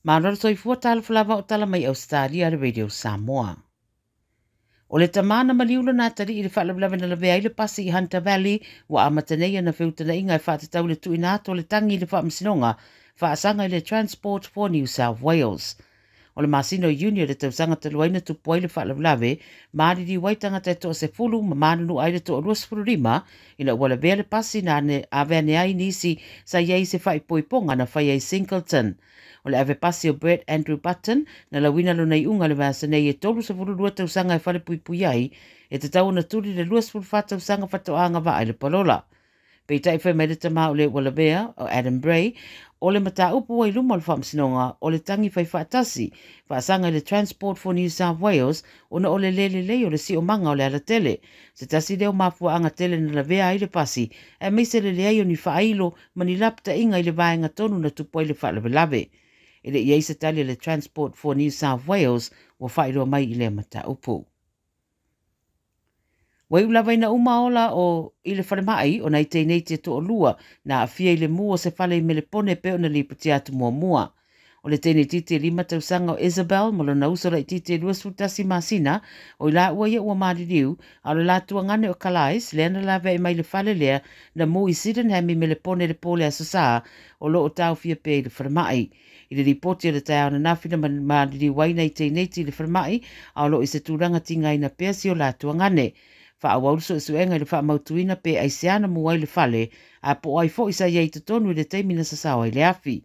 Malo le soifua talofa lava o tala mai Ausetalia le Radio Samoa. O le tamā na maliu lona atalii i le faalavelave na lavea ai le pasi i Hunter Valley ua amata nei ana feutagaiga e faatatau le tuuina atu o le tagi i le faamasinoga faasaga i le Transport for New South Wales. O le masina o Iuni o le tausaga talu ai na tupu ai le faalavelave, maliliu ai tagata e 10 ma manunua ai le 25 ina ua lavea le pasi na ave ane ai nisi sa i ai se faaipoipoga na faia i Singleton. O le ave pasi o Brett Andrew Button na lauina lona iuga le vaiaso nei e 32 tausaga e falepuipui ai e tatau ona tuli le 24 tausaga faatoa agavaa i le palola. Peitai fai mai le tamā o le ua lavea, o Adam Bray, o le mataupu ua i luma o le faamasinoga o le tagi fai faatasi, faasaga i le Transport for New South Wales ona o le le lelei o le siomaga o le alatele. Se tasi lea o mafuaaga tele na lavea ai le pasi, aemaise le leai o ni faailo ma ni lapataiga i le vaega tonu na tupu ai le faalavelave. E le i ai se tali a le Transport for New South Wales ua faailoa mai i lea mataupu. Ua iu lava ina uma ola o i le falemai o nai teineiti e toalua na aafia i le mu o se fale i Melepone pei ona lipotia atu muamua. O le teineititi e 5 tausaga o Isabel ma lona uso laitiiti e 21 masina o i laua ia ua maliliu a o le latua gane o Calais lea na laveai mai le fale lea na mu i Sydenham i Melepone le po le Aso Sa o lo o taofia pea i le falemai. I le lipoti o le taeao ananafi na maliliu ai nai teineiti i le falemai a o lo o i se tulaga tigaina pea si o latua gane. Faaauau le suesuega i le faamautuina pe aisea na mu ai le fale a po o ai foi sa i ai i totonu i le taimi na sasao ai le afi.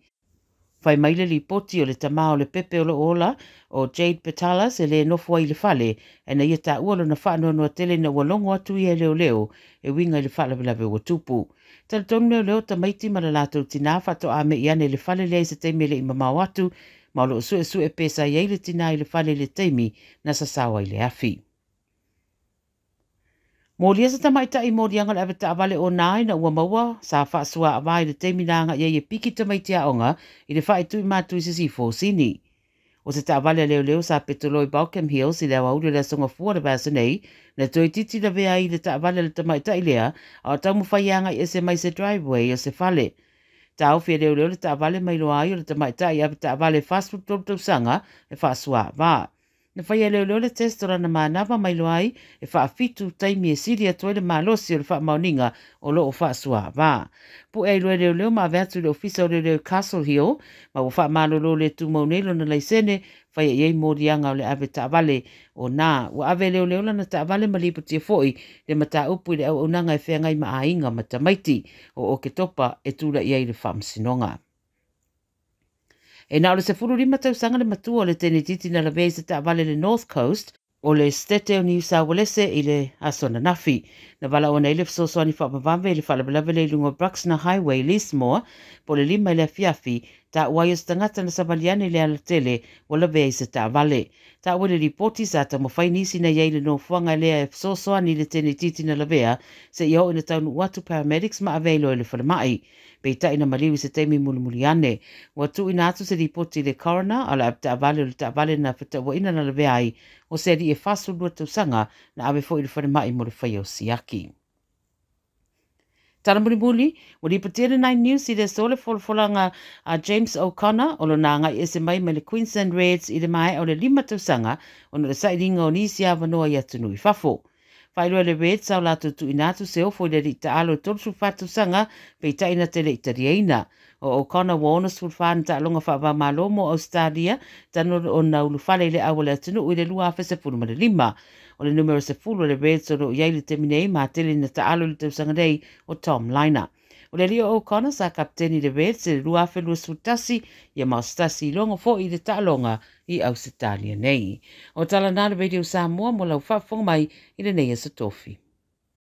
Fai mai le lipoti o le tamā o le pepe o lo o ola o Jade Petalas e le nofo ai i le fale ae na ia taua lona faanoanoa tele ina ua logo atu ia e leoleo e uiga i le faalavelave ua tupu. Talitonu leoleo o tamaiti ma le latou tinā faatoa me'i ane i le fale lea i se taimi e le i mamao atu ma o lo o suesue pe sa i ai le tinā i le fale i le taimi na sasao ai le afi. Molia se tamaitai i moliaga o le avetaavale o nā ina ua maua sa faasuaavā i le taimi na aga'i ai e piki tamaiti aoga i le faetui matu i Sisifo o Sini. O se taavale a leoleo sa petolo i Baulkham Hills i le aoauli o le Aso Gafua o le vaiaso nei, na toeitiiti lavea ai i le taavale a le tamaitai lea a o taumafai e aga'i ese mai se driveway o se fale. Taofi e leoleo le taavale ma iloa ai o le tamaitai avetaavale 43 tausaga e faasuaavā. Na faia e leoleo le test o lana manava ma iloa ai e faafitu taimi e sili atu ai le malosi o le faamaoniga o lo o faasuaavā. Pu'e ai loa e leoleo ma ave atu i le ofisa o leoleo i Castle Hill ma ua faamalolo le tumau nei lona laisene faia i ai moliaga o le ave taavale o nā. Ua ave e leoleo lana taavale ma lipotia foi le mataupu i le auaunaga e feagai ma aiga ma tamaiti o Oketopa e tula'i ai i le faamasinoga. E na o le 15 tausaga le matua o le tenetiti na lavea i se taavale i le North Coast o le Setete o Niu Saualese i le aso ananafi. Na valaauina ai le fesoasoani faavavave i le faalavelave lea i luga o Bruxner Highway, Lismore, po o le 5 i le afiafi, taua ai o se tagata na savali ane i le alatele ua lavea i se taavale. Taua i le lipoti sa taumafai nisi na i ai i le nofoaga lea e fesoasoani i le tenetiti na lavea seia oo ina taunuu atu paramedics ma avea ai loa i le falemai. Peitai na maliu i se taimi mulimuli ane. Ua tuuina atu se lipoti i le coroner a o le avetaavale o le taavale na fetauaina na lavea ai o se alii e 42 tausaga na ave foi i le falemai mo le faia o siaki. Tala mulimuli, ua lipotia le Nine News i le aso le folafolaga a James O'Connor o lona agai ese mai mai le Queensland Reds i le maea o le 5 tausaga ona o le sailiga o nisi avanoa i atunuu i fafo. Faailoa e le Reds sa o latou tuuina atu se ofo i le alii taalo e 34 tausaga peitai na te le i taliaina. O O'Connor ua 64 na taaloga faava-o-Malo mo Ausetalia talu ona ulufale i le au a le atunuu i le 2015. O le numera 10 o le Reds o lo o i ai i le taimi nei ma tele ina taalo i le tausaga nei o Tom Lynagh. O le alii o O'Connor sa kapeteni i le Reds i le 2021 ia ma o se tasi iloga foi i le taaloga i Ausetalia nei. O tala na le Radio Samoa mo lau faafofoga mai i lenei aso tofi.